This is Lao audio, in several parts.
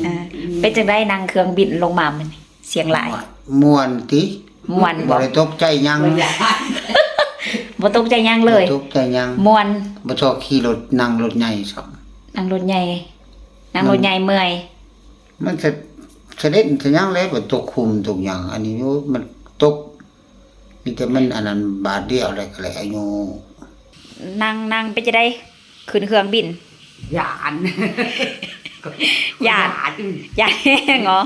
ອ່າ ເປັນຈັ່ງໃດ ນັ່ງເຄື່ອງບິນລົງມາມື້ນີ້ ສຽງຫຼາຍ? ມ່ວນຕິ? ມ່ວນບໍ່? ບໍ່ໄດ້ຕົກໃຈຫຍັງ ບໍ່ຕົກໃຈຫຍັງເລີຍ? ບໍ່ຕົກໃຈຫຍັງ. ມ່ວນ? ບໍ່ຊອກຂີ່ລົດ ນັ່ງລົດໃຫຍ່ຊ້ຳ. ນັ່ງລົດໃຫຍ່ ນັ່ງລົດໃຫຍ່ເມື່ອຍ. ມັນສະ ສະເດັດສະຫຍັງແຫຼະ ບໍ່ຕົກຂຸມຕົກຫຍັງ. ອັນນີ້ໂອ້ ມັນຕົກ ມີແຕ່ມັນອັນນັ້ນບາດດຽວແລ້ວກໍແຫຼະອາຍຸ. ນັ່ງ ນັ່ງເປັນຈັ່ງໃດ ຂຶ້ນເຄື່ອງບິນ? ຢ້ານ ຢ້ານ ຢ້ານແຮງເນາະ.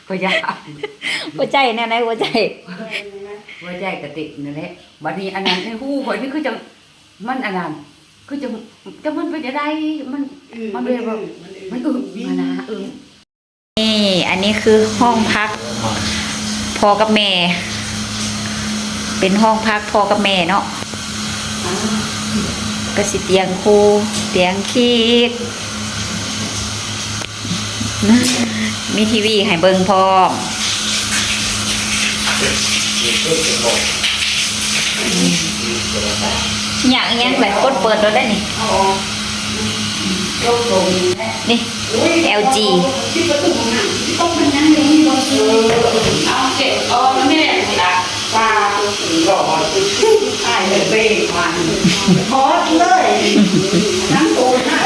ຂ້ອຍຢ້ານ ຫົວໃຈແນວໃດ ຫົວໃຈ? ຫົວໃຈກະເຕັ້ນນັ້ນແຫຼະ. ບັດນີ້ອັນນັ້ນ ໃນຫູຂ້ອຍນີ້ຄືຈັ່ງ ມັນອັນນັ້ນ ຄືຈັ່ງ ຈັກມັນເປັນຈັ່ງໃດ ມັນ ອືມ ມັນແບບວ່າ ມັນອຶ ມັນອຶ ມັນນະ ອຶ. ນີ້ ອັນນີ້ຄືຫ້ອງພັກພໍ່ກັບແມ່ ເປັນຫ້ອງພັກພໍ່ກັບແມ່ເນາະ. ກະຊິຕຽງຄູ່ ຕຽງຄີກ ມີທີວີໃຫ້ເບິ່ງພ້ອມ. ຫຍັງ ອີຫຍັງແຫຼະ ກົດເປີດໂລດໄດ້ນີ້. ນີ້ ແອລຈີ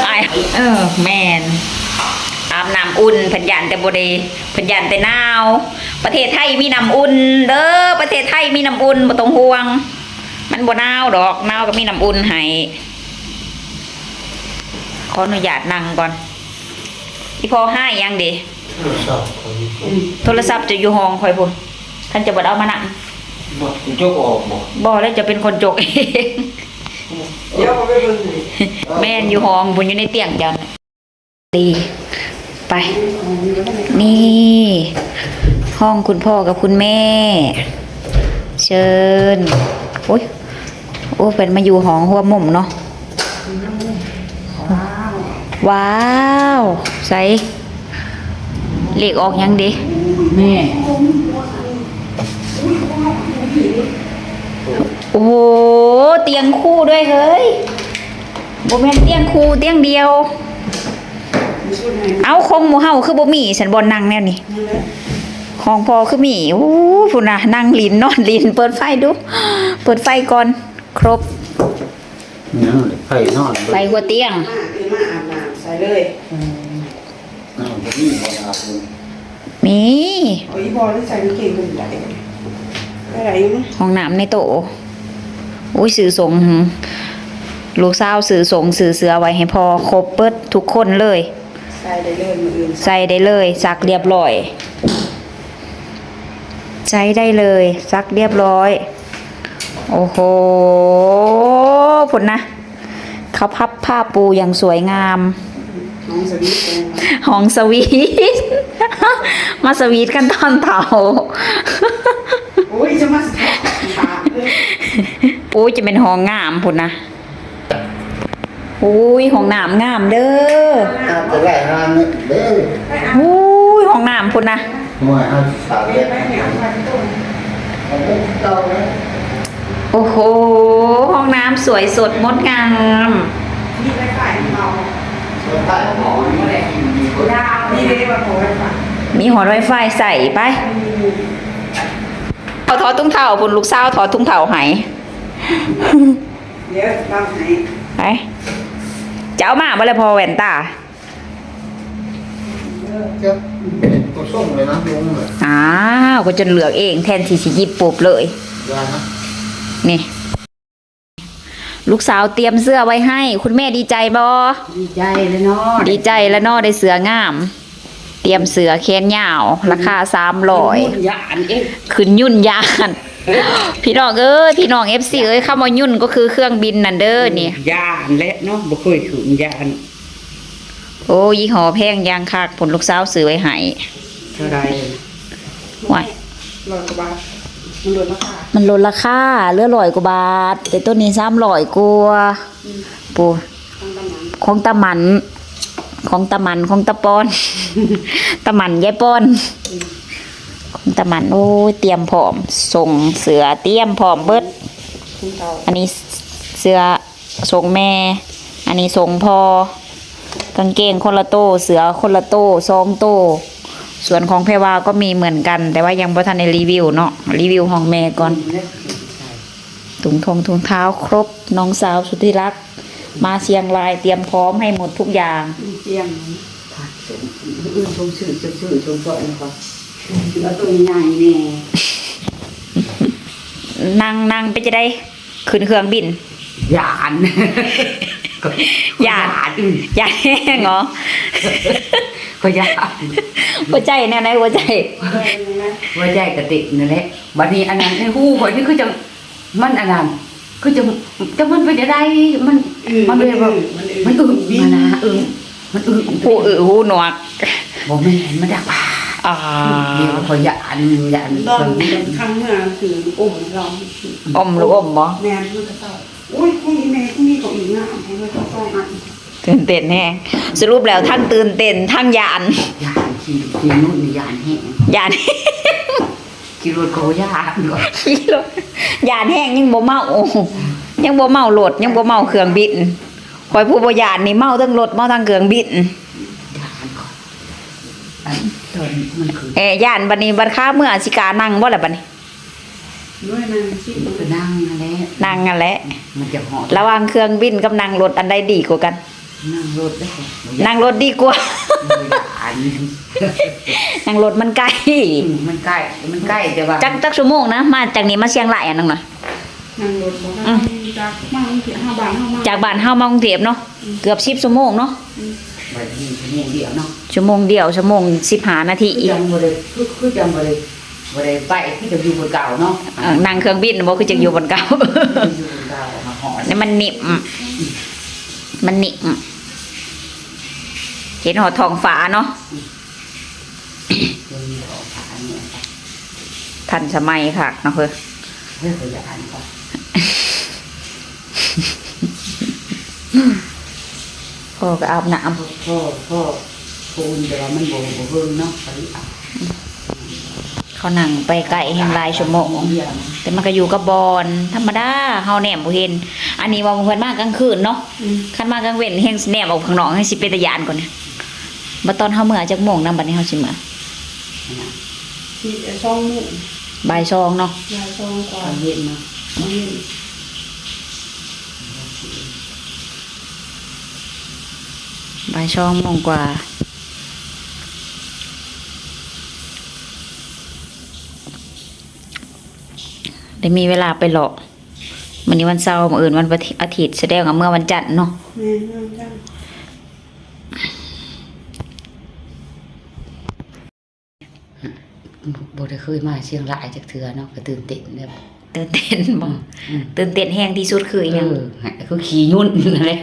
ອ້າຍ ເອີ ແມ່ນ ອາບນ້ຳອຸ່ນ ເພິ່ນຢ້ານແຕ່ບໍ່ໄດ້ ເພິ່ນຢ້ານແຕ່ໜາວ. ປະເທດໄທມີນ້ຳອຸ່ນເດີ ປະເທດໄທມີນ້ຳອຸ່ນ ບໍ່ຕ້ອງຫ່ວງ ມັນບໍ່ໜາວດອກ ໜາວກໍມີນ້ຳອຸ່ນໃຫ້. ຂໍອະນຸຍາດນັ່ງກ່ອນ. ອີ່ພໍ່ຫາຫຍັງເດ? ໂທລະສັບຂ້ອຍຢູ່ ໂທລະສັບເຈົ້າຢູ່ຫ້ອງຂ້ອຍພຸ້ນ. ຄັນເຈົ້າບໍ່ເອົາມານຳ ບໍ່ ຈົກອອກບໍ່? ບໍ່ ແລ້ວເຈົ້າເປັນຄົນຈົກເອງ. ດຽວເອົາໄປເບິ່ງ. ແມ່ນ ຢູ່ຫ້ອງພຸ້ນ ຢູ່ໃນຕຽງເຈົ້າ. ດີ ໄປ ນີ້ ຫ້ອງຄຸນພໍ່ກັບຄຸນແມ່ ເຊີນ. ໂອ້ຍ ໂອ້ ເພິ່ນມາຢູ່ຫ້ອງຫົວມຸມເນາະ. ວ້າວ ໃສ ເລກອອກຫຍັງເດ? ແມ່ ໂອ້ໂຫ ຕຽງຄູ່ດ້ວຍເຮີ້ຍ. ບໍ່ແມ່ນຕຽງຄູ່ຕຽງດຽວ. ເອົ້າ ຂອງໝູ່ເຮົາຄືບໍ່ມີຊັ້ນ ບ່ອນນັ່ງແນວນີ້? ຂອງພໍ່ຄືມີ. ໂອ້ ພຸ້ນນະ ນັ່ງຫຼິ້ນ ນອນຫຼິ້ນ. ເປີດໄຟດູ ເປີດໄຟກ່ອນ. ຄົບ ຍັງໄຟນອນ ໄຟຫົວຕຽງ. ມາ ຕື່ນມາອາບນ້ຳໃສ່ເລີຍ. ອືມ ນ້ຳບໍ່ມີບໍ່ອາບເລີຍ. ມີ ໂອ້ຍ ອີ່ພໍ່ໄດ້ໃສ່ກາງເກງຕົວໃດ ໄດ້ຢູ່. ຫ້ອງນ້ຳໃນໂຕ. ໂອ້ຍ ຊື້ສົ່ງ ລູກສາວຊື້ສົ່ງ ຊື້ເສື້ອໄວ້ໃຫ້ພໍ່ ຄົບເບິດທຸກຄົນເລີຍ. ໃສ່ໄດ້ເລີຍ ມື້ອື່ນໃສ່ໄດ້ເລີຍ ຊັກລຽບລ້ອຍ ໃສ່ໄດ້ເລີຍ ຊັກລຽບລ້ອຍ. ໂອ້ໂຫ ພຸ້ນນະ ເຂົາພັບຜ້າປູຢ່າງສວຍງາມ. ຫ້ອງສະຫວີດ ຫ້ອງສະຫວີດ ມາສະຫວີດກັນຕອນເຖົ້າ. ໂອ້ຍ ຈະມາສະຫວີດກັນ ໂອ້ຍ ຈະແມ່ນຫ້ອງງາມພຸ້ນນະ. ໂອ້ຍ ຫ້ອງນ້ຳງາມເດີ. ອາບຈະໄດ້ຫ້າເມັດເດີ. ໂອ້ຍ ຫ້ອງນ້ຳພຸ້ນນະ. ໂອ້ຍ ຫ້າສິບສາມເມັດ. ໂອ້ໂຫ ຫ້ອງນ້ຳສວຍສົດງົດງາມ. ມີໄວຟາຍເຮົາ ມີຮອດໄວຟາຍໃຊ້ໄປ. ເອົາຖອດຖົງເທົ້າພຸ້ນ ລູກສາວຖອດຖົງເທົ້າໃຫ້. ດຽວເອົາໃຫ້ ໄປ ຈະເອົາມາບໍ່ລະພໍ່ແວ່ນຕາ? ເອີ ຈະບໍ່ສົ່ງເລີຍນະ ລົງເລີຍ. ອ້າວ ກໍຈົນເລືອກເອງ ແທນທີ່ຊິຫຍິບປຸບເລີຍ. ຢ່ານະ ນີ້ ລູກສາວຕຽມເສື້ອໄວ້ໃຫ້ ຄຸນແມ່ດີໃຈບໍ່? ດີໃຈແລ້ວເນາະ ດີໃຈແລ້ວເນາະ ໄດ້ເສື້ອງາມ. ຕຽມເສື້ອແຂນຍາວ ລາຄາສາມຮ້ອຍ ຂຶ້ນຫຍຸ້ນຢານເອງ ຂຶ້ນຫຍຸ້ນຢານ. ພີ່ນ້ອງເອີຍ ພີ່ນ້ອງເອັຟຊີເອີຍ ຄຳວ່າຫຍຸ້ນກໍຄືເຄື່ອງບິນນັ້ນເດີນີ້. ຢ້ານແຫຼະເນາະ ບໍ່ເຄີຍຂຶ້ນ ຢ້ານ. ໂອ້ ຍີ່ຫໍ້ແພງຢ່າງຄັກ ພຸ້ນ ລູກສາວຊື້ໄວ້ໃຫ້. ເທົ່າໃດ? ໂອ້ຍ ຮ້ອຍກວ່າບາດ ມັນລົດລາຄາ ມັນລົດລາຄາ ເຫຼືອຮ້ອຍກວ່າບາດ ແຕ່ໂຕນີ້ສາມຮ້ອຍກວ່າ. ອືມ ປູ ຂອງຕາໝັນ ຂອງຕາໝັນ ຂອງຕາໝັນ ຂອງຕາປອນ ຕາໝັນຍາຍປອນ ອືມ ຂອງຕາໝັນ. ໂອ້ຍ ຕຽມພ້ອມ ສົ່ງເສື້ອຕຽມພ້ອມເບິດ. ອັນນີ້ເສື້ອສົ່ງແມ່ ອັນນີ້ສົ່ງພໍ່. ກາງເກງຄົນລະໂຕ, ເສື້ອຄົນລະໂຕ ສອງໂຕ. ສ່ວນຂອງແພວາກໍມີເໝືອນກັນ, ແຕ່ວ່າຍັງບໍ່ທັນໄດ້ຣີວິວເນາະ, ຣີວິວຂອງແມ່ກ່ອນ. ຖົງຖົງເທ້າຄົບ, ນ້ອງສາວສຸດທີ່ລັກມາຊຽງລາຍ ຕຽມພ້ອມໃຫ້ໝົດທຸກຢ່າງ. ຕຽມ ຜັກ ອື່ນຊົມຊື່ ຊົມຊື່ ຊົມຊ່ອຍນະຄອນ ເອົາໂຕໃຫຍ່ແດ່. ນັ່ງ ນັ່ງເປັນຈັ່ງໃດ? ຂຶ້ນເຄື່ອງບິນ ຢ້ານ ຢ້ານ ຢ້ານ ຢ້ານແຮງເນາະ. ຂ້ອຍຢ້ານ ຫົວໃຈແນວໃດ? ຫົວໃຈ ຫົວໃຈກະເຕັ້ນນັ້ນແຫຼະ. ບັດນີ້ອັນນັ້ນໃນຫູຂ້ອຍນີ້ຄືຈັ່ງ ມັນອັນນັ້ນ ຄືຈັ່ງ ຈັກມັນເປັນຈັ່ງໃດ ມັນ ອືມ ມັນແບບວ່າ ມັນອຶ ມັນອຶ ມັນອຶ ມັນອຶ ອຶ ຫູໜວກ ບໍ່ແມ່ນ ມັນດັງ ອ່າ ດຽວຂ້ອຍຢ້ານ ຢ້ານ ຕອນຄັ້ງເມື່ອຄືອົມລອງ ອົມ ລູກອົມບໍ່? ແມ່ນ ມື້ເຊົ້າ ໂອ້ຍ ຂອງອີ່ແມ່ຄືມີເກົ້າອີ່ງາມແທ້ ເຮົາຕ້ອງອັນ ຕື່ນເຕັ້ນແຮງ. ສະຫຼຸບແລ້ວທັງຕື່ນເຕັ້ນທັງຢ້ານ ຢ້ານ ຂີ່ ຂີ່ລົດນີ້ຢ້ານແຮງ ຢ້ານ ຂີ່ລົດກໍບໍ່ຢ້ານ ຂີ່ລົດຢ້ານແຮງ ຍັງບໍ່ເມົາ ຍັງບໍ່ເມົາລົດ ຍັງບໍ່ເມົາເຄື່ອງບິນ. ຂ້ອຍຜູ້ບໍ່ຢ້ານນີ້ ເມົາທັງລົດ ເມົາທັງເຄື່ອງບິນ ຢ້ານ ຕອນມັນຂຶ້ນ ເອີ ຢ້ານ. ບັດນີ້ ບັດຄາເມື່ອ ຊິກ້ານັ່ງບໍ່ລະບັດນີ້? ໂດຍ ນັ່ງຊິ ກໍນັ່ງຫັ້ນແຫຼະ ນັ່ງຫັ້ນແຫຼະ ມັນຈະຮອດ. ລະຫວ່າງເຄື່ອງບິນກັບນັ່ງລົດ ອັນໃດດີກວ່າກັນ? ນັ່ງລົດເດ້ ນັ່ງລົດດີກວ່າ ບໍ່ຢ້ານ ນັ່ງລົດມັນໃກ້ ອືມ ມັນໃກ້ ມັນໃກ້ ແຕ່ວ່າ ຈັກ ຈັກຊົ່ວໂມງນະ? ມາຈາກນີ້ມາຊຽງລາຍ ອັນນັ້ນນະ ນັ່ງລົດບໍ່? ອືມ ຈາກມາກຸງເທບ ເຮົາ ບ້ານເຮົາມາ ຈາກບ້ານເຮົາມາກຸງເທບເນາະ ອືມ ເກືອບສິບຊົ່ວໂມງເນາະ. ອືມ ໄປນີ້ຊົ່ວໂມງດຽວເນາະ ຊົ່ວໂມງດຽວ ຊົ່ວໂມງສິບຫ້ານາທີ ຄື ອີກ ຈັ່ງບໍ່ໄດ້ ຄື ຄືຈັ່ງບໍ່ໄດ້ ບໍ່ໄດ້ໄປ ຄືຈັ່ງຢູ່ບ່ອນເກົ່າເນາະ. ເອີ ນັ່ງເຄື່ອງບິນບໍ່ ຄືຈັ່ງຢູ່ບ່ອນເກົ່າ ອືມ ຄືຈັ່ງຢູ່ບ່ອນເກົ່າ ມາຮອດ ນີ້ມັນໜິ່ມ ມັນໜິ່ມ ເຫັນຮອດທ້ອງຟ້າເນາະ. ອືມ ເຫັນຮອດທ້ອງຟ້ານີ້ ທັນສະໄໝຄັກເນາະເຮີ້ຍ. ເຮີ້ຍ ຂ້ອຍຢາກອ່ານກ່ອນ ພໍ່ກໍອາບນ້ຳ ພໍ່ ພໍ່ ພໍ່ອຸ່ນ ແຕ່ວ່າມັນບໍ່ ບໍ່ເຫິງເນາະ ກໍເລີຍອາບ. ເຂົານັ່ງໄປໄກແຮງຫຼາຍຊົ່ວໂມງ ແຕ່ມັນກໍຢູ່ກັບບ່ອນທຳມະດາ ເຮົາແນມບໍ່ເຫັນ. ອັນນີ້ເວົ້າເພິ່ນມາກາງຄືນເນາະ ອືມ ຄັນມາກາງເວັນແຮງຊິແນມອອກຂ້າງນອກ ແຮງຊິເປັນຕາຢ້ານກວ່ານີ້. ບັດຕອນເຮົາເມືອຈັກໂມງນຳ ບັດນີ້ເຮົາຊິເມືອ? ສອງໂມງ ບ່າຍສອງເນາະ ບ່າຍສອງກວ່າ ຕອນເວັນເນາະ ຕອນເວັນ ບ່າຍສອງໂມງກວ່າ ໄດ້ມີເວລາໄປເລາະ. ມື້ນີ້ວັນເສົາ ມື້ອື່ນວັນອາທິດ ສະແດງວ່າເມືອວັນຈັນເນາະ. ແມ່ນ ເມືອວັນຈັນ. ບໍ່ໄດ້ເຄີຍມາຊຽງລາຍຈັກເທື່ອເນາະ ກໍຕື່ນເຕັ້ນແບບ ຕື່ນເຕັ້ນບໍ່? ອືມ ຕື່ນເຕັ້ນແຮງທີ່ສຸດຄືອີ່ຫຍັງ? ເອີ ຄືຂີ່ຍົນນັ້ນແຫຼະ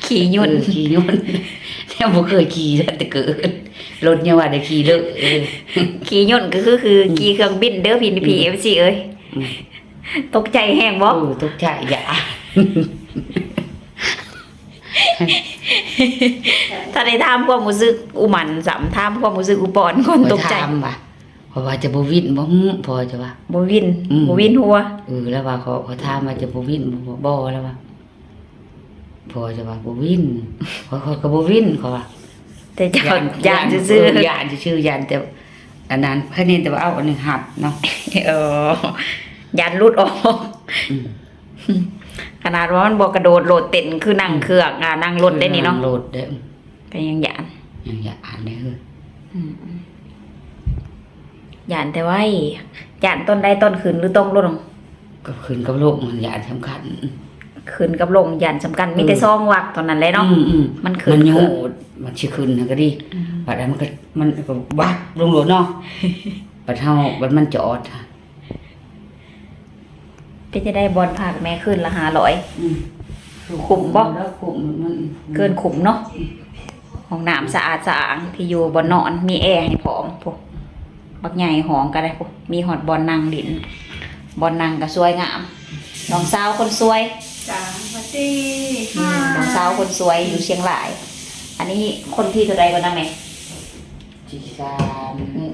ຂີ່ຍົນ ເອີ ຂີ່ຍົນ ແນວບໍ່ເຄີຍຂີ່ແຕ່ເກີດ ລົດຍັງວ່າໄດ້ຂີ່ເລີຍ. ເອີ ຂີ່ຍົນກໍຄື ຄື ອືມ ຂີ່ເຄື່ອງບິນເດີ ພີ່ ອືມ ພີ່ ເອັຟຊີເອີຍ. ອືມ ຕົກໃຈແຮງບໍ່? ເອີ ຕົກໃຈ ຢ້ານ. ຖ້າໄດ້ຖາມຄວາມຮູ້ສຶກອຸໝັນຊ້ຳ ຖາມຄວາມຮູ້ສຶກອຸປອນກ່ອນ. ຕົກໃຈ ຂ້ອຍຖາມວ່າ ຂ້ອຍວ່າຈະບໍ່ວິນບໍ່? ຫື ພໍ່ຈະວ່າບໍ່ວິນ ອືມ ບໍ່ວິນຫົວ. ເອີ ແລ້ວວ່າ ຂ້ອຍ ຂ້ອຍຖາມວ່າຈະບໍ່ວິນບໍ່? ບໍ່ ແລ້ວວ່າ ພໍ່ຈະວ່າບໍ່ວິນ ຂ້ອຍ ຂ້ອຍກໍບໍ່ວິນ ຂ້ອຍວ່າ. ແຕ່ເຈົ້າຢ້ານ ຢ້ານຊື່ໆ ເອີ ຢ້ານຊື່ໆ ຢ້ານແຕ່ອັນນັ້ນ ຄະແນນແຕ່ວ່າເອົາອັນນີ້ຮັບເນາະ. ເອີ ຢ້ານຫຼຸດອອກ. ອືມ ຂະໜາດວ່າມັນບໍ່ກະໂດດໂລດເຕັ້ນຄືນັ່ງເຄື່ອງ ອືມ ອ່າ ນັ່ງລົດໄດ້ນີ້ເນາະ ນັ່ງລົດເດ້ ກໍຍັງຢ້ານ ຍັງຢ້ານເດ້. ອືມ ຢ້ານແຕ່ໄວ ຢ້ານຕອນໃດ ຕອນຂຶ້ນ ຫຼື ຕອນລົງ? ກໍຂຶ້ນກັບລົງຫັ້ນ ຢ້ານສຳຄັນ ຂຶ້ນກັບລົງຢ້ານສຳຄັນ. ເອີ ມີແຕ່ສອງວັກເທົ່ານັ້ນແຫຼະເນາະ. ອືມໆ ມັນຂຶ້ນ ມັນໂຍດ ມັນຊິຂຶ້ນຫັ້ນກໍດີ ອືມ ບັດນັ້ນມັນກໍ ມັນກໍວັກລົງໂລດເນາະ. ບັດເຮົາ ບັດມັນຈອດ ເປັນຈັ່ງໃດບ່ອນພັກແມ່ ຄືນລະຫ້າຮ້ອຍ? ອືມ ຄຸ້ມບໍ່? ຄຸ້ມ ເກີນຄຸ້ມເນາະ. ອືມ ຫ້ອງນ້ຳສະອາດສະອ້າງ ທີ່ຢູ່ບ່ອນນອນ ມີແອໃຫ້ພ້ອມພຸ້ນ ບັກໃຫຍ່ຫ້ອງກໍໄດ້ພຸ້ນ ມີຮອດບ່ອນນັ່ງຫຼິ້ນ ບ່ອນນັ່ງກໍສວຍງາມ. ນ້ອງສາວຄົນສວຍ ສະຫວັດດີ ອືມ ຄ່ະ ນ້ອງສາວຄົນສວຍຢູ່ຊຽງລາຍ. ອັນນີ້ຄົນທີເທົ່າໃດກ່ອນນະແມ່? ທີສາມ ອືມ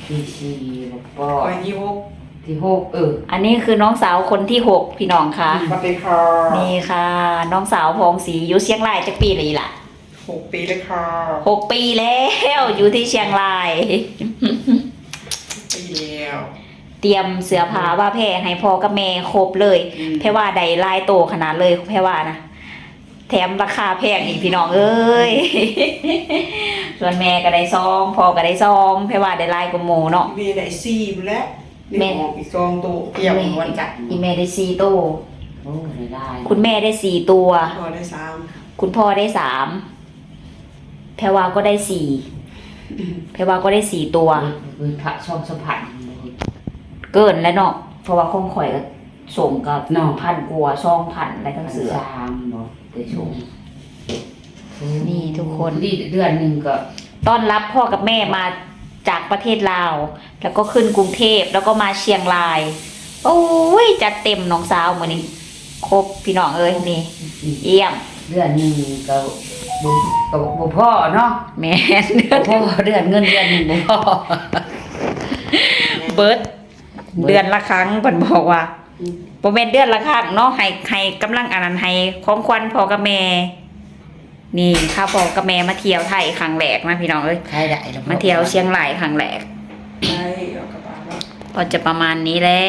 ທີສີ່ ບໍ່ ຂ້ອຍທີຫົກ ທີຫົກ ເອີ ອັນນີ້ຄືນ້ອງສາວຄົນທີຫົກ ພີ່ນ້ອງຄ່ະ. ສະຫວັດດີຄ່ະ ນີ້ຄ່ະ ນ້ອງສາວພອງສີ ຢູ່ຊຽງລາຍຈັກປີແລ້ວອີ່ຫຼ້າ? ຫົກປີແລ້ວຄ່ະ ຫົກປີແລ້ວ ຢູ່ທີ່ຊຽງລາຍ ຫົກປີແລ້ວ ຕຽມເສື້ອຜ້າວ່າແພໃຫ້ພໍ່ກັບແມ່ຄົບເລີຍ ອືມ ແພວ່າໄດ້ຫຼາຍໂຕຂະໜາດເລີຍ ແພວ່ານະ ແຖມລາຄາແພງອີກ ພີ່ນ້ອງເອີຍ ສ່ວນແມ່ກໍໄດ້ສອງ ພໍ່ກໍໄດ້ສອງ ແພວ່າໄດ້ຫຼາຍກວ່າໝູ່ເນາະ ແມ່ໄດ້ສີ່ພຸ້ນແຫຼະ ແມ່ອອກອີກສອງໂຕ ຕຽມວັນຈັນ ອີແມ່ໄດ້ສີ່ໂຕ ໂອ້ ໄດ້ຫຼາຍ ຄຸນແມ່ໄດ້ສີ່ຕົວ ພໍ່ໄດ້ສາມ ຄຸນພໍ່ໄດ້ສາມ ແພວ່າກໍໄດ້ສີ່ ອືມ ແພວ່າກໍໄດ້ສີ່ຕົວ ເກີນ ເກີນພັນ ສອງສາມພັນ ເກີນແລ້ວເນາະ ເພາະວ່າຂອງຂ້ອຍກໍສົ່ງກໍເນາະ ພັນກວ່າ ສອງພັນ ແລ້ວທັງເສື້ອ ພັນສາມບໍ່ ໄດ້ສົ່ງ ນີ້ທຸກຄົນ ນີ້ເດືອນໜຶ່ງກໍ ຕ້ອນຮັບພໍ່ກັບແມ່ມາຈາກປະເທດລາວ ແລ້ວກໍຂຶ້ນກຸງເທບ ແລ້ວກໍມາຊຽງລາຍ ໂອ້ຍ ຈັດເຕັມນ້ອງສາວມື້ນີ້ ຄົບພີ່ນ້ອງເອີຍ ນີ້ ອືມ ຢ້ຽມ ເດືອນໜຶ່ງກໍບໍ່ ກໍບໍ່ພໍເນາະ ແມ່ນ ບໍ່ພໍ ເດືອນ ເງິນເດືອນໜຶ່ງບໍ່ພໍ ເບິດ ເບິດ ເດືອນລະຄັ້ງ ເພິ່ນບອກວ່າ ອືມ ບໍ່ແມ່ນເດືອນລະຄັ້ງເນາະ ໃຫ້ ໃຫ້ກຳລັງອັນນັ້ນ ໃຫ້ຂອງຂວັນພໍ່ກັບແມ່ ນີ້ ພາພໍ່ກັບແມ່ມາທ່ຽວໄທຄັ້ງແລກນະ ພີ່ນ້ອງເອີຍ ໄທໄດ້ແລ້ວ ມາທ່ຽວຊຽງລາຍຄັ້ງແລກ ໄດ້ ເອົາກັບບ້ານເນາະ ກໍຈະປະມານນີ້ແຫຼະ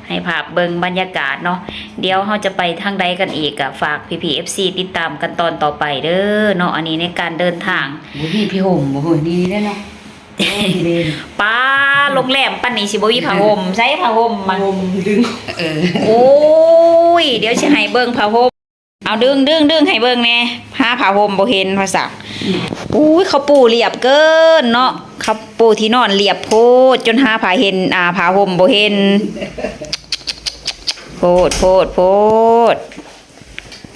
ໃຫ້ພາບເບິ່ງບັນຍາກາດເນາະ ດຽວເຮົາຈະໄປທາງໃດກັນອີກ ກໍຝາກພີ່ໆ ເອັຟຊີ ຕິດຕາມກັນຕອນຕໍ່ໄປເດີເນາະ ອັນນີ້ໃນການເດີນທາງ ບໍ່ມີຜ້າຫົ່ມບໍ່ ນີ້ແຫຼະເນາະ ໂອ້ຍ ເປັນ ປ້າ ໂຮງແຮມປານນີ້ຊິບໍ່ມີຜ້າຫົ່ມ ໃສຜ້າຫົ່ມມາ ຫົ່ມດຶງ ເອີ ໂອ້ຍ ດຽວຊິໃຫ້ເບິ່ງຜ້າຫົ່ມ ເອົາດຶງ ດຶງ ດຶງໃຫ້ເບິ່ງແດ່ ຫາຜ້າຫົ່ມບໍ່ເຫັນວ່າຊະ ອືມ ໂອ້ຍ ເຂົາປູລຽບເກີນເນາະ ເຂົາປູທີ່ນອນລຽບໂພດ ຈົນຫາຜ້າເຫັນ ອ່າ ຜ້າຫົ່ມບໍ່ເຫັນ ໂພດ ໂພດ ໂພດ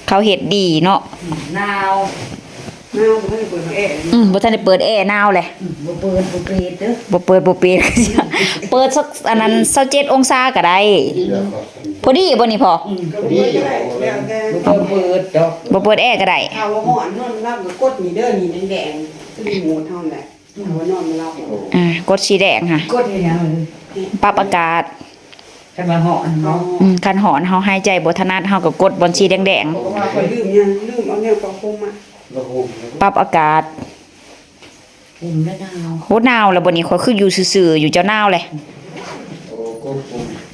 ເຂົາເຮັດດີເນາະ ໜາວ ໜາວ ບໍ່ທັນໄດ້ເປີດແອ ອືມ ບໍ່ທັນໄດ້ເປີດແອ ໜາວແຫຼະ ອືມ ບໍ່ເປີດບໍ່ປິດເດີ ບໍ່ເປີດບໍ່ປິດ ເປີດສັກ ອັນນັ້ນ ຊາວເຈັດອົງສາກໍໄດ້ ອືມ ພໍດີບໍ່ນີ້ພໍ່ ອືມ ກໍເປີດກໍໄດ້ ແລ້ວແຕ່ ບໍ່ຕ້ອງເປີດດອກ ບໍ່ເປີດແອກໍໄດ້ ຖ້າວ່າຮ້ອນນອນບໍ່ຫຼັບກໍກົດນີ້ເດີ ນີ້ແດງໆ ຄືຣີໂມດເຮົາແຫຼະ ຖ້າວ່ານອນບໍ່ຫຼັບ ອ່າ ກົດສີແດງຫະ ກົດເຮັດຫຍັງ ປັບອາກາດ ຄັນວ່າຮ້ອນເນາະ ອືມ ຄັນຮ້ອນເຮົາຫາຍໃຈບໍ່ຖະໜັດ ເຮົາກໍກົດບ່ອນສີແດງໆ ເພາະວ່າຂ້ອຍລືມຫຍັງ ລືມເອົາແນວປະພົມມາ ປັບອາກາດ ຫົ່ມແລ້ວໜາວ ໂຫ ໜາວແລ້ວບັດນີ້ ຂ້ອຍຄືຢູ່ຊື່ໆຢູ່ ເຈົ້າໜາວແຫຼະ ໂອ້ ກົດ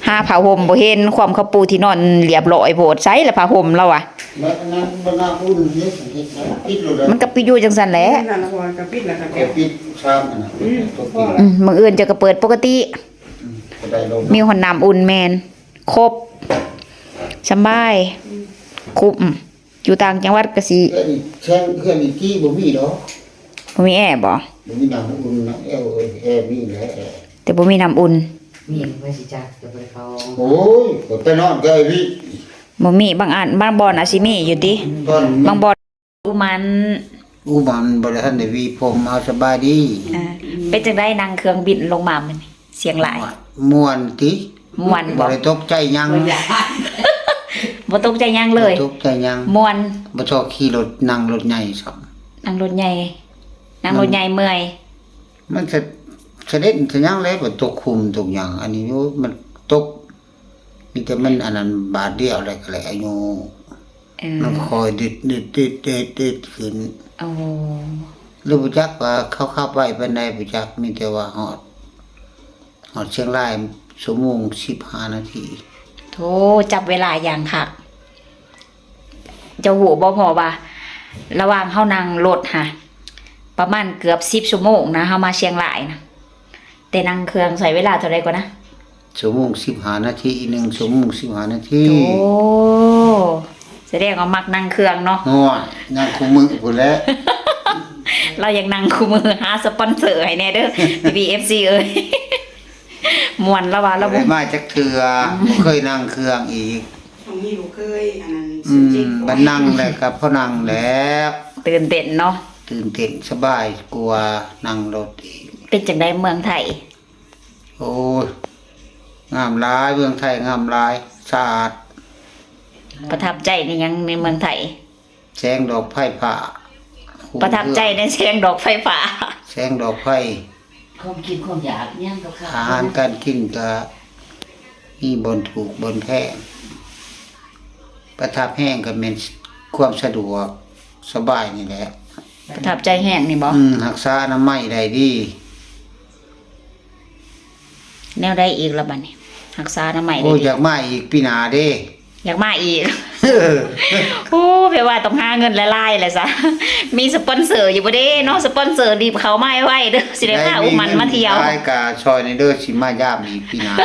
ຫາຜ້າຫົ່ມບໍ່ເຫັນ ຄວາມເຂົາປູທີ່ນອນລຽບລ້ອຍໂພດ ໃສລະຜ້າຫົ່ມລາວວະ ມັນ ອັນນັ້ນ ມັນໜ້າອຸ່ນເຮັດ ເຮັດ ເຮັດ ປິດໂລດເດີ ມັນກໍປິດຢູ່ຈັ່ງຊັ້ນແຫຼະ ນັ້ນລະ ກໍປິດລະ ກໍປິດຊາມຫັ້ນນະ ອືມ ຕົກກິນ ອືມ ມື້ອື່ນເຈົ້າກໍເປີດປົກກະຕິ ອືມ ກໍໄດ້ລົມ ມີຮອດນ້ຳອຸ່ນ ແມ່ນ ຄົບ ສະບາຍ ອືມ ຄຸ້ມ ຢູ່ຕ່າງຈັງຫວັດກໍຊິ ແຕ່ນີ້ແທ້ ເຮືອນອີກກີ້ບໍ່ມີດອກ ບໍ່ມີແອບໍ? ບໍ່ມີນ້ຳອຸ່ນນະ ແອ ແອມີແຫຼະ ແອ ແຕ່ບໍ່ມີນ້ຳອຸ່ນ ມີໃຜຊິຈັກ ຈະບໍ່ໄດ້ເຂົ້າ ໂອ້ຍ ຂ້ອຍໄປນອນໃກ້ວິ ບໍ່ມີ ບາງອັນ ບາງບ່ອນອາດຊິມີຢູ່ຕິ ບ່ອນ ບາງບ່ອນ ອູມັນ ອູມັນບໍ່ໄດ້ທັນໄດ້ຫວີຜົມ ເອົາ ສະບາຍດີ ອ່າ ເປັນຈັ່ງໃດນັ່ງເຄື່ອງບິນລົງມາມື້ນີ້ ຊຽງລາຍ ມ່ວນຕິ ມ່ວນບໍ່ ບໍ່ໄດ້ຕົກໃຈຫຍັງ ບໍ່ຕົກໃຈຫຍັງເລີຍ ບໍ່ຕົກໃຈຫຍັງ ມ່ວນ ບໍ່ຊອກຂີ່ລົດ ນັ່ງລົດໃຫຍ່ຊ້ຳ ນັ່ງລົດໃຫຍ່ ນັ່ງລົດໃຫຍ່ເມື່ອຍ ມັນສະ ສະເດັດສະຫຍັງແຫຼະ ມັນຕົກຂຸມຕົກຫຍັງ ອັນນີ້ ໂອ້ຍ ມັນຕົກ ມີແຕ່ມັນອັນນັ້ນບາດດຽວແລ້ວກໍແຫຼະ ອາຍຸ ເອີ ມັນຄ່ອຍດິດໆໆໆຂຶ້ນ ໂອ້ ແລ້ວບໍ່ຈັກວ່າເຂົາຂັບໄວປານໃດ ບໍ່ຈັກ ມີແຕ່ວ່າຮອດ ຮອດຊຽງລາຍຊົ່ວໂມງສິບຫ້ານາທີ ໂທ້ ຈັບເວລາຢ່າງຄັກ ເຈົ້າຮູ້ບໍ່ ເພາະວ່າລະຫວ່າງເຮົານັ່ງລົດຫະ ປະມານເກືອບສິບຊົ່ວໂມງນະ ເຮົາມາຊຽງລາຍນະ ແຕ່ນັ່ງເຄື່ອງໃຊ້ເວລາເທົ່າໃດກ່ອນນະ? ຊົ່ວໂມງສິບຫ້ານາທີ ໜຶ່ງຊົ່ວໂມງສິບຫ້ານາທີ ໂອ້ ສະແດງວ່າມັກນັ່ງເຄື່ອງເນາະ ໂອ້ຍ ນັ່ງຄູ່ມື້ພຸ້ນແຫຼະ ລາວຢາກນັ່ງຄູ່ມື້ ຫາສະປອນເຊີໃຫ້ແດ່ເດີ ພີ່ໆ ເອັຟຊີ ເອີຍ ມ່ວນລະວ່າ ລະບໍ່ໄດ້ມາຈັກເທື່ອ ບໍ່ເຄີຍນັ່ງເຄື່ອງອີກ ຊ່ວງນີ້ບໍ່ເຄີຍ ອັນນັ້ນ ອືມ ບັດນັ່ງແລ້ວກໍພໍນັ່ງແລ້ວ ຕື່ນເຕັ້ນເນາະ ຕື່ນເຕັ້ນ ສະບາຍກວ່ານັ່ງລົດອີກ ເປັນຈັ່ງໃດເມືອງໄທ? ໂອ້ຍ ງາມຫຼາຍ ເມືອງໄທງາມຫຼາຍ ສະອາດ ປະທັບໃຈໃນຫຍັງໃນເມືອງໄທ? ແສງດອກໄຟຟ້າ ປະທັບໃຈໃນແສງດອກໄຟຟ້າ ແສງດອກໄຟ ຄວາມຄິດຄວາມຢາກຫຍັງກໍຂາຍ ອາຫານການກິນກໍມີບ່ອນຖືກບ່ອນແພງ ປະທັບແຮງກໍແມ່ນຄວາມສະດວກ ສະບາຍນີ້ແຫຼະ. ປະທັບໃຈແຮງນີ້ບໍ່? ອືມ ຮັກສາອະນາໄມໄດ້ດີ. ແນວໃດອີກລະບັດນີ້? ຮັກສາອະນາໄມໄດ້ດີ. ໂອ້ ຢາກມາອີກປີໜ້າເດ້. ຢາກມາອີກ. ເອີ ໂອ້ ແປວ່າຕ້ອງຫາເງິນຫຼາຍໆແຫຼະຊະ. ມີສະປອນເຊີຢູ່ບໍ່ເດ້ເນາະ? ສະປອນເຊີນີ້ເຂົ້າມາໄວໆເດີ ຊິໄດ້ພາອຸມັນມາທ່ຽວ. ໄດ້ມີເງິນຫຼາຍກະຊ່ອຍແດ່ເດີ ຊິມາຢາມອີກປີໜ້າ. ໄປ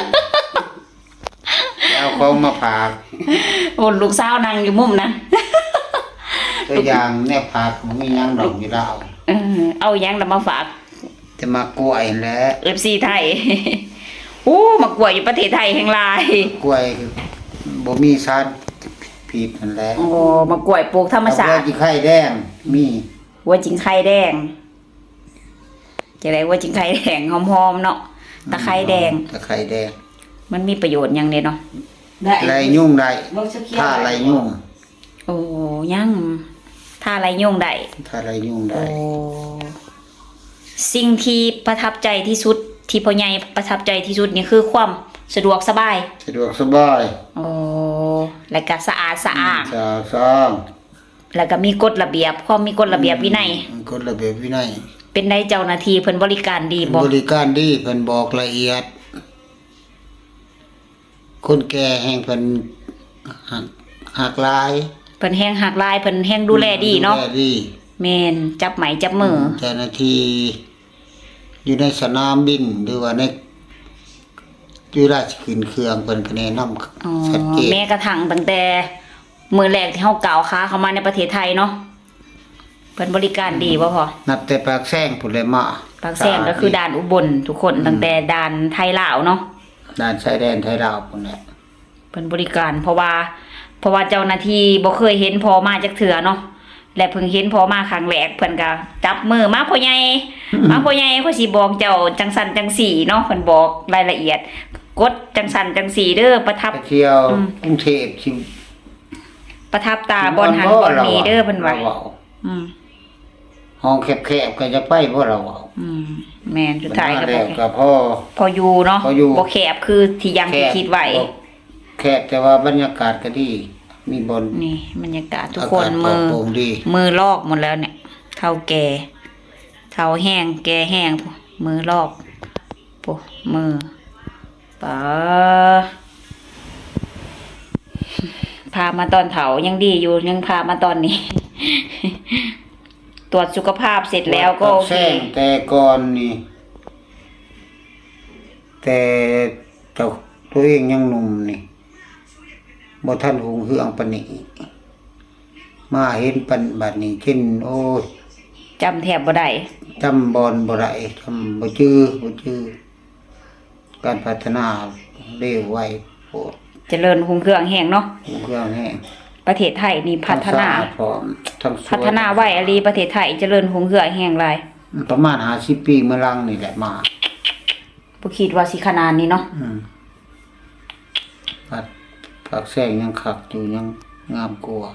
ເອົາຂອງມາຝາກ. ໂອ້ ລູກສາວນັ່ງຢູ່ມຸມນັ້ນ. ຕົວຢ່າງແນວຝາກ ບໍ່ມີຫຍັງດອກຢູ່ລາວ. ເອີ ເອົາຫຍັງລະມາຝາກ? ແຕ່ໝາກກ້ວຍຫັ້ນແຫຼະ ເອັຟຊີໄທ. ໂອ້ ໝາກກ້ວຍຢູ່ປະເທດໄທແຮງຫຼາຍ. ກ້ວຍບໍ່ມີສານພິດຫັ້ນແຫຼະ. ໂອ້ ໝາກກ້ວຍປູກທຳມະຊາດ. ຫົວຈິງໄຄແດງ ມີຫົວຈິງໄຄແດງ. ຈັ່ງໃດ ຫົວຈິງໄຄແດງ ຫອມໆເນາະ. ຕະໄຄແດງ ຕະໄຄແດງ ມັນມີປະໂຫຍດຫຍັງແດ່ເນາະ? ໄລ່ຍຸງໄດ້ ທາໄລ່ຍຸງ. ໂອ້ ຍັງ ທາໄລ່ຍຸງໄດ້ ທາໄລ່ຍຸງໄດ້. ໂອ້ ສິ່ງທີ່ປະທັບໃຈທີ່ສຸດ ທີ່ພໍ່ໃຫຍ່ປະທັບໃຈທີ່ສຸດນີ້ຄືຄວາມສະດວກສະບາຍ. ສະດວກສະບາຍ. ໂອ້ ແລ້ວກະສະອາດສະອ້າງ. ອືມ ສະອາດສະອ້າງ. ແລ້ວກໍມີກົດລະບຽບ ຄວາມມີກົດລະບຽບວິໄນ. ອືມ ກົດລະບຽບວິໄນ. ເປັນໃດ ເຈົ້າໜ້າທີ່ເພິ່ນບໍລິການດີບໍ່? ເພິ່ນບໍລິການດີ ເພິ່ນບອກລະອຽດ. ຄົນແກ່ແຮງເພິ່ນຮັກ ຮັກຫຼາຍ. ເພິ່ນແຮງຮັກຫຼາຍ ເພິ່ນແຮງດູແລດີເນາະ. ອືມ ດູແລດີ. ແມ່ນ ຈັບໄມ້ຈັບມື. ອືມ ເຈົ້າໜ້າທີ່ ຢູ່ໃນສະໜາມບິນ ຫຼືວ່າໃນ ເວລາຊິຂຶ້ນເຄື່ອງ ເພິ່ນກໍແນະນຳ ອໍ ຊັດເຈນ. ແມ້ກະທັ່ງຕັ້ງແຕ່ມື້ແລກທີ່ເຮົາກ້າວຂາເຂົ້າມາໃນປະເທດໄທເນາະ ເພິ່ນບໍລິການດີບໍ່ພໍ່? ອືມ ນັບແຕ່ປາກແຊງພຸ້ນແຫຼະມາ. ປາກແຊງກໍຄືດ່ານອຸບົນທຸກຄົນ. ອືມ ຕັ້ງແຕ່ດ່ານໄທລາວເນາະ ດ່ານຊາຍແດນໄທລາວພຸ້ນແຫຼະ. ເພິ່ນບໍລິການ ເພາະວ່າ ເພາະວ່າເຈົ້າໜ້າທີ່ບໍ່ເຄີຍເຫັນພໍ່ມາຈັກເທື່ອເນາະ ແລະເພິ່ງເຫັນພໍ່ມາຄັ້ງແລກ ເພິ່ນກໍຈັບມື ມາພໍ່ໃຫຍ່ ອືມ ມາພໍ່ໃຫຍ່ ຂ້ອຍຊິບອກເຈົ້າຈັ່ງຊັ້ນຈັ່ງຊີ້ເນາະ. ເພິ່ນບອກລາຍລະອຽດ ກົດຈັ່ງຊັ້ນຈັ່ງຊີ້ເດີ ປະທັບ ໄປທ່ຽວ ອືມ ກຸງເທບຊິ ປະທັບຕາບ່ອນຫັ້ນບ່ອນນີ້ເດີ ເພິ່ນວ່າ ລາວເວົ້າ. ອືມ ຫ້ອງແຄບໆ ກໍຈະໄປບໍ່ລາວເວົ້າ. ອືມ ແມ່ນ ສຸດທ້າຍກໍບໍ່ ກໍພໍ ພໍຢູ່ເນາະ ພໍຢູ່ ບໍ່ແຄບຄືທີ່ຢ່າງທີ່ຄິດໄວ້. ແຄບ ແຄບ ແຕ່ວ່າບັນຍາກາດກໍດີ ມີບ່ອນ ນີ້ບັນຍາກາດທຸກຄົນ ອາກາດປອດໂປ່ງດີ ມື ມືລອກໝົດແລ້ວນີ້ ເຖົ້າແກ່ ເຖົ້າແຮງ ແກ່ແຮງ ມືລອກ ໂອ້ ມື ປາ ພາມາຕອນເຖົ້າຍັງດີຢູ່ ຍັງພາມາຕອນນີ້ ຕວດສຸຂະພາບເສັດແລ້ວກໍໂອເຄ. ແຕ່ກ່ອນນີ້ ແຕ່ເຈົ້າ ຕົວເອງຍັງໜຸ່ມນີ້ ບໍ່ທັນຮຸ່ງເຮືອງປານນີ້ ມາເຫັນປານບັດນີ້ ເຊັ່ນ ໂອ້ຍ ຈຳແທບບໍ່ໄດ້ ຈຳບ່ອນບໍ່ໄດ້ ຈຳບໍ່ຈື່ ບໍ່ຈື່. ການພັດທະນາເລວໄວໂພດ ຈະເລີນຮຸ່ງເຮືອງແຮງເນາະ ຮຸ່ງເຮືອງແຮງ. ປະເທດໄທນີ້ພັດທະນາ ທັງສະອາດພ້ອມ ທັງສວຍ ພັດທະນາໄວອີ່ຫຼີ ປະເທດໄທຈະເລີນຮຸ່ງເຮືອງແຮງຫຼາຍ. ປະມານຫ້າສິບປີມາຫຼັງນີ້ແຫຼະມາ ບໍ່ຄິດວ່າຊິຂະໜາດນີ້ເນາະ. ອືມ ວັດປາກແຊງຍັງຄັກຢູ່ ຍັງງາມກວ່າ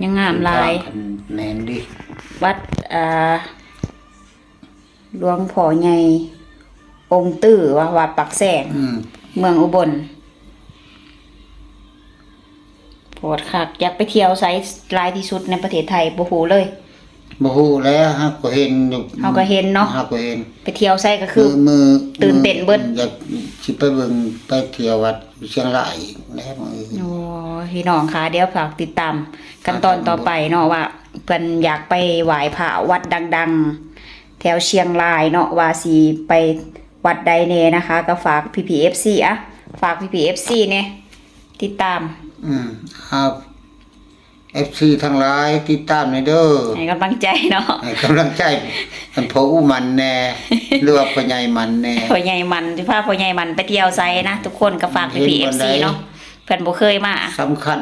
ຍັງງາມຫຼາຍ ເສັ້ນທາງຄັນແໜ້ນດີ. ວັດ ອ່າ ຫຼວງພໍ່ໃຫຍ່ອົງຕື້ ວ່າ ວັດປາກແຊງ ອືມ ເມືອງອຸບົນ. ໂພດຄັກ ຢາກໄປທ່ຽວໃສຫຼາຍທີ່ສຸດໃນປະເທດໄທ? ບໍ່ຮູ້ເລີຍ. ບໍ່ຮູ້ແຫຼະ ເຮົາກໍເຫັນຢູ່ ເຮົາກໍເຫັນເນາະ ເຮົາກໍເຫັນ ໄປທ່ຽວໃສກໍຄື ມື້ ມື້ ຕື່ນເຕັ້ນເບິດ ຢາກຊິໄປເບິ່ງ ໄປທ່ຽວວັດຢູ່ຊຽງລາຍອີກແຫຼະມື້ອື່ນ. ໂອ້ ພີ່ນ້ອງຄະ ດຽວຝາກຕິດຕາມກັນຕອນຕໍ່ໄປເນາະ ວ່າເພິ່ນຢາກໄປໄຫວ້ພະວັດດັງໆ ແຖວຊຽງລາຍເນາະ ວ່າຊິໄປວັດໃດແດ່ນະຄະ ກໍຝາກພີ່ໆ ເອັຟຊີ ອະ ຝາກພີ່ໆ ເອັຟຊີ ແດ່ ຕິດຕາມ. ອືມ ເອົາ ເອັຟຊີ ທັງຫຼາຍ ຕິດຕາມແດ່ເດີ ໃຫ້ກຳລັງໃຈເນາະ ໃຫ້ກຳລັງໃຈ ອັນພໍ່ອູມັນແດ່ ຫຼືວ່າພໍ່ໃຫຍ່ມັນແດ່ ພໍ່ໃຫຍ່ມັນ ຊິພາພໍ່ໃຫຍ່ມັນໄປທ່ຽວໃສນະ ທຸກຄົນກໍຝາກພີ່ໆ ເອັຟຊີ ເນາະ ເພິ່ນບໍ່ເຄີຍມາ ສຳຄັນ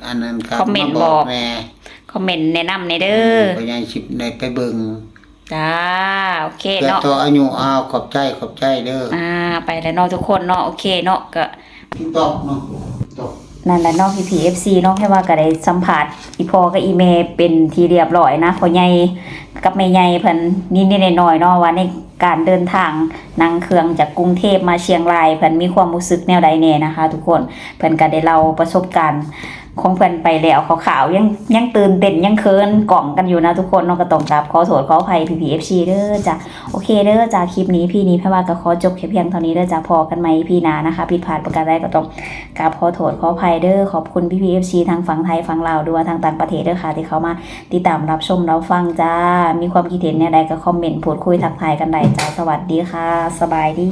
ອັນນັ້ນກໍຄອມເມັນບອກແດ່ ຄອມເມັນແນະນຳແດ່ເດີ ເອີ ພໍ່ໃຫຍ່ຊິໄດ້ໄປເບິ່ງ. ຈ້າ ໂອເຄເນາະ ເພື່ອຕໍ່ອາຍຸ ອ້າວ ຂອບໃຈ ຂອບໃຈເດີ. ອ່າ ໄປແລ້ວເນາະທຸກຄົນເນາະ ໂອເຄເນາະ ກໍ TikTok ເນາະ TikTok ນັ້ນແຫຼະເນາະ ພີ່ໆ ເອັຟຊີ ເນາະ ແຄ່ວ່າກໍໄດ້ສຳພາດອີ່ພໍ່ກັບອີ່ແມ່ເປັນທີ່ລຽບລ້ອຍນະ ພໍ່ໃຫຍ່ກັບແມ່ໃຫຍ່ເພິ່ນນິດໆໜ້ອຍໆເນາະ ວ່າໃນການເດີນທາງນັ່ງເຄື່ອງຈາກກຸງເທບມາຊຽງລາຍ ເພິ່ນມີຄວາມຮູ້ສຶກແນວໃດແດ່ນະຄະທຸກຄົນ. ເພິ່ນກໍໄດ້ເລົ່າປະສົບການ ຂອງເພິ່ນໄປແລ້ວ ຂາວໆ ຍັງ ຍັງຕື່ນເຕັ້ນ ຍັງເຂີນກ້ອງກັນຢູ່ນະທຸກຄົນເນາະ. ກໍຕ້ອງກາບຂໍໂທດຂໍອະໄພພີ່ໆ ເອັຟຊີ ເດີຈ້າ. ໂອເຄເດີຈ້າ ຄລິບນີ້ ອີພີ ນີ້ ແພວ່າກໍຂໍຈົບແຄ່ພຽງເທົ່ານີ້ເດີຈ້າ. ພໍ້ກັນໃໝ່ ອີພີ ໜ້ານະຄະ. ຜິດພາດປະການໃດກໍຕ້ອງກາບຂໍໂທດຂໍອະໄພເດີ. ຂອບຄຸນພີ່ໆ ເອັຟຊີ ທັງຝັ່ງໄທ ຝັ່ງລາວ ຫຼືວ່າທາງຕ່າງປະເທດເດີຄ່ະ ທີ່ເຂົ້າມາຕິດຕາມຮັບຊົມຮັບຟັງຈ້າ. ມີຄວາມຄິດເຫັນແນວໃດກໍຄອມເມັນພູດຄຸຍທັກທາຍກັນໄດ້ຈ້າ. ສະຫວັດດີຄ່ະ ສະບາຍດີ.